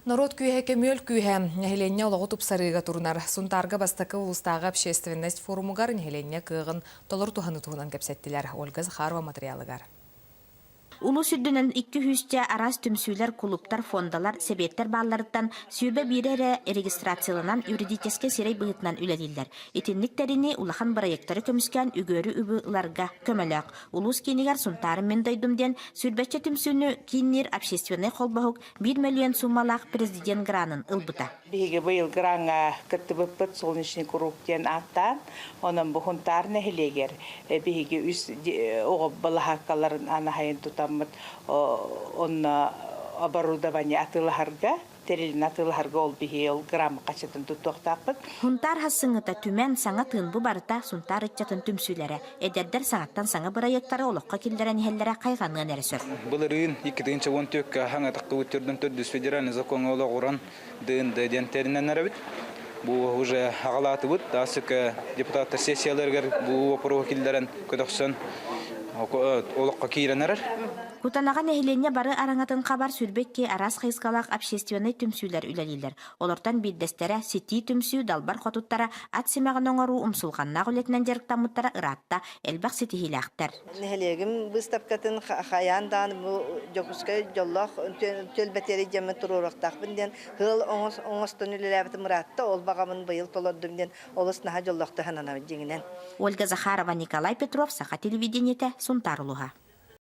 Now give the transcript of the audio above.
Норуот күүһэ көмүөл күүһэ нэһилиэнньэ олоҕу тупсарыыга турунар. Сунтаарга бастакы улуустааҕы общественность форумугар нэһилиэнньэ кыаҕын толору туһаныы туһунан кэпсэттилэр. Ольга Захарова матырыйаалыгар. Улуус үрдүнэн 200 араас түмсүүлэр, кулууптар, фондалар, сэбиэттэр баалларыттан 21 эрэ регистрацияланан юридическэй сирэй быһыытынан үлэлииллэр. Итинник тэрини улахан бырайыактары көмүскээн үгүөрү үбү ыларга көмөлөөх. Улуус киинигэр Сунтаарым мин дойдум диэн сүүрбэччэ түмсүүнү киинниир общественнай холбоһук биир мөлүйүөн суумалаах президент гранын ылбыта. Биһиги быйыл граҥҥа кыттыбыппыт «Солнечный круг» диэн ааттаан, онон бу Хунтаар нэһилиэгэр биһиги үс оҕо балаһааккаларын анаһайын тутаммыт онно оборудование атыылаһарга тэрилин атыылаһарга ол биһи ол грамм хачытын туттуохтаахпыт. Хунтаар хассыҥыта түмэн саҥа тыын бу барыта Сунтаар ыччатын түмсүүлэрэ, эдэрдэр саҥаттан саҥа бырайыактары олоххо киллэрэн иһэллэрэ хайҕаныан эрэ сөп. Былырыын 2014-кэ хаҥа тахтыбыт төрдөн төрдүс федеральный закон олоҕуран ДНД диэн тэринэн эрэбит. Бу уже аҕалаатыбыт. Даасыка депутаттар сессияларыгар бу вопроһу киллэрэн көтөхсөн олоххо киирэн эрэр. Кутанаҕа нэһилиэнньэ бары араҥатын хабар 22 араас хайысхалаах общественнай түмсүүлэр үлэлииллэр. Олортон биирдэстэрэ Ситии түмсүү далбар хотуттара ат симэҕин оҥоруу умсулҕаннаах үлэтинэн дьарыктаммыттара ыраатта, элбэх ситиһиилээхтэр. Нэһилиэгим быыстапкатын хайаан даҕаны бу Дьокуускай дьоллоох түөлбэтигэр дьэммин туруоруохтаахпын диэн ыал оҥостон үлэлээбитим ыраатта, ол баҕабын быйыл толордум диэн олус наһаа дьоллоохтук сананабын дьиҥинэн. Ольга Захарова, Николай Петров, Саха телевидениетэ, Сунтаар улууһа.